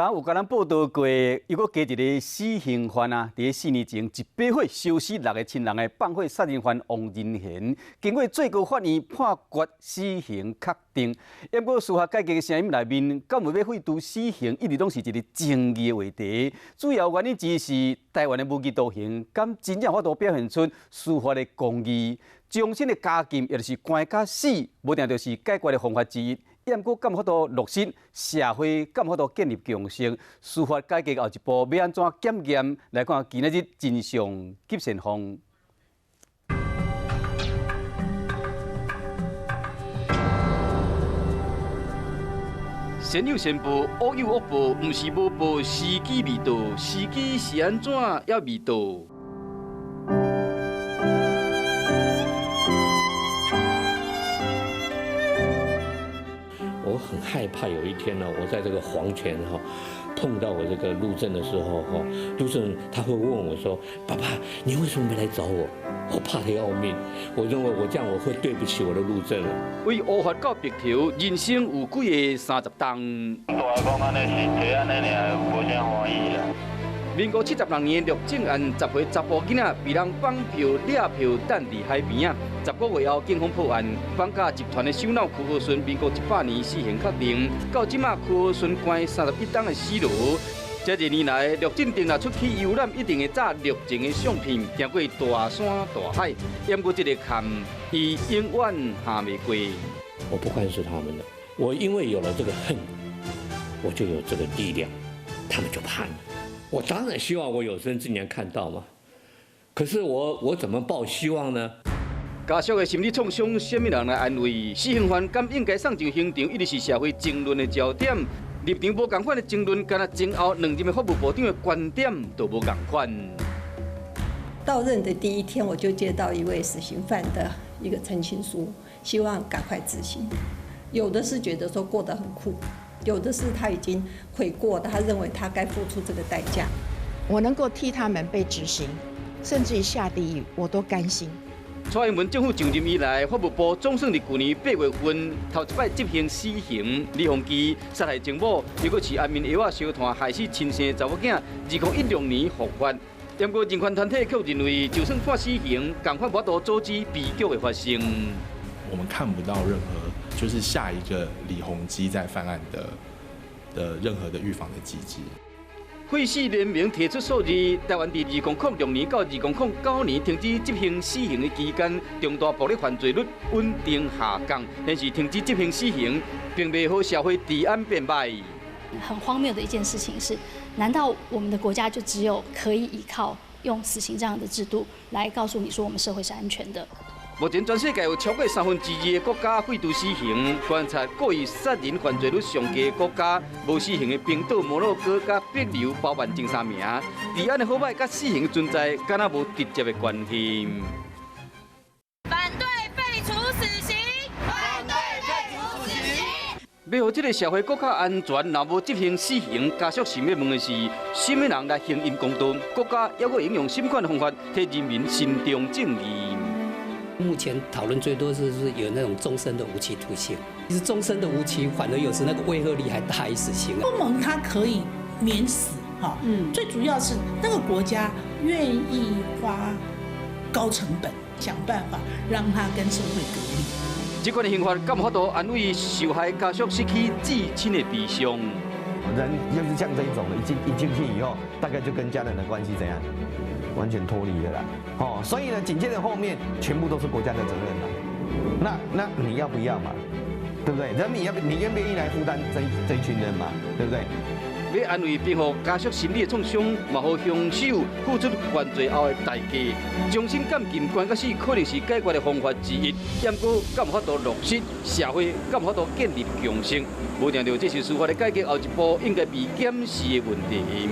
啊，有共咱報道過，又閣加一个死刑犯啊！佇咧4年前，一把火燒死六个親人的放火殺人犯王仁賢，經過最高法院判決死刑確定。不過司法改革的聲音內面，敢有欲廢除死刑，一直攏是一个爭議的話題。主要原因之一是台灣的無期徒刑，敢真正有法度表現出司法的公義？終身的監禁，也就是關甲死，無定就是解決的方法之一。毋過敢有法度落實，社會敢有法度建立共識，司法改革後一步欲按怎檢驗？來看今仔日真相急先鋒。善有善報，惡有惡報，毋是無報，時機未到，時機是按怎猶未到？我很害怕有一天呢，我在這個黃泉哈碰到我這個陸正的時候哈，陸正他會問我說：“爸爸，你為什麼沒來找我？”我怕得要命，我認為我這樣我會對不起我的陸正。為烏髮到白頭，人生有幾个30冬。大講按呢是這按呢爾，無啥歡喜啦。民國76年陸正案，10歲查埔囡仔被人綁票掠票等佇海邊仔。10個月後，警方破案，綁架集團的首腦柯和順，民國100年死刑確定。到這馬柯和順關31冬的死牢。這幾年來，陸正定若出去遊覽，一定會炸陸正的相片，行過大山大海。毋過這个坎，伊永遠行袂過。我不寬恕他們的，我因為有了這個恨，我就有這個力量，他們就怕你。我當然希望我有生之年看到嘛，可是我怎麼抱希望呢？家屬的心理創傷，啥物人來安慰？死刑犯敢應該送上刑場，一直是社會爭論的焦點。立場無仝款的爭論，敢若前後兩任的法務部長的觀點都無仝款。到任的第一天，我就接到一位死刑犯的一個陳情書，希望趕快執行。有的是覺得說過得很苦。有的是他已經悔過，他認為他該付出這個代價。我能夠替他們被執行，甚至於下地獄，我都甘心。蔡英文政府上任以來，法務部總算佇去年8月份頭一擺執行死刑。李鴻基殺害情母，又閣飼安眠藥仔燒炭害死親生查某囝，2016年伏法。不過人權團體卻認為，就算判死刑，仝款無法度阻止悲劇的發生。我們看不到任何，就是下一個李鴻基在犯案的任何的預防的機制。廢死聯盟提出數字，台灣佇2006年到2009年停止執行死刑的期間，重大暴力犯罪率穩定下降，但是停止執行死刑，並袂予社會治安變歹。很荒謬的一件事情是，難道我們的國家就只有可以依靠用死刑這樣的制度來告訴你說我們社會是安全的？目前全世界有超過2/3的國家廢除死刑，觀察故意殺人犯罪率上低的國家，無死刑的冰島、摩洛哥、佮帛琉包辦前三名。治安的好䆀佮死刑存在，敢若無直接的關係。反對廢除死刑！反對廢除死刑！欲予這个社會閣較安全，若無執行死刑，家屬想欲問的是，啥物人來行𪜶公道？國家猶閣會用啥款的方法替人民伸張正義？目前討論最多是有那種終身的無期徒刑，其實終身的無期反而有時那個威嚇力還大於死刑。歐盟它可以免死，哈，最主要是那個國家願意花高成本想辦法讓他跟社會隔離。這款的刑罰敢有法度安慰受害家屬失去至親的悲傷？人就是像這一種的，一進去以後，大概就跟家人的關係怎樣？完全脫離了啦，哦，所以呢，緊接着後面全部都是國家的責任啦。那你要不要嘛？對不對？人民要你願不願意來負擔這一群人嘛？對不對？欲安慰平復家屬心理的創傷，嘛予兇手付出犯罪後的代價。終身監禁關甲死，可能是解決的方法之一。毋過，敢有法度落實？社會敢有法度建立共識？無定著這是司法的改革後一步應該被檢視的問題。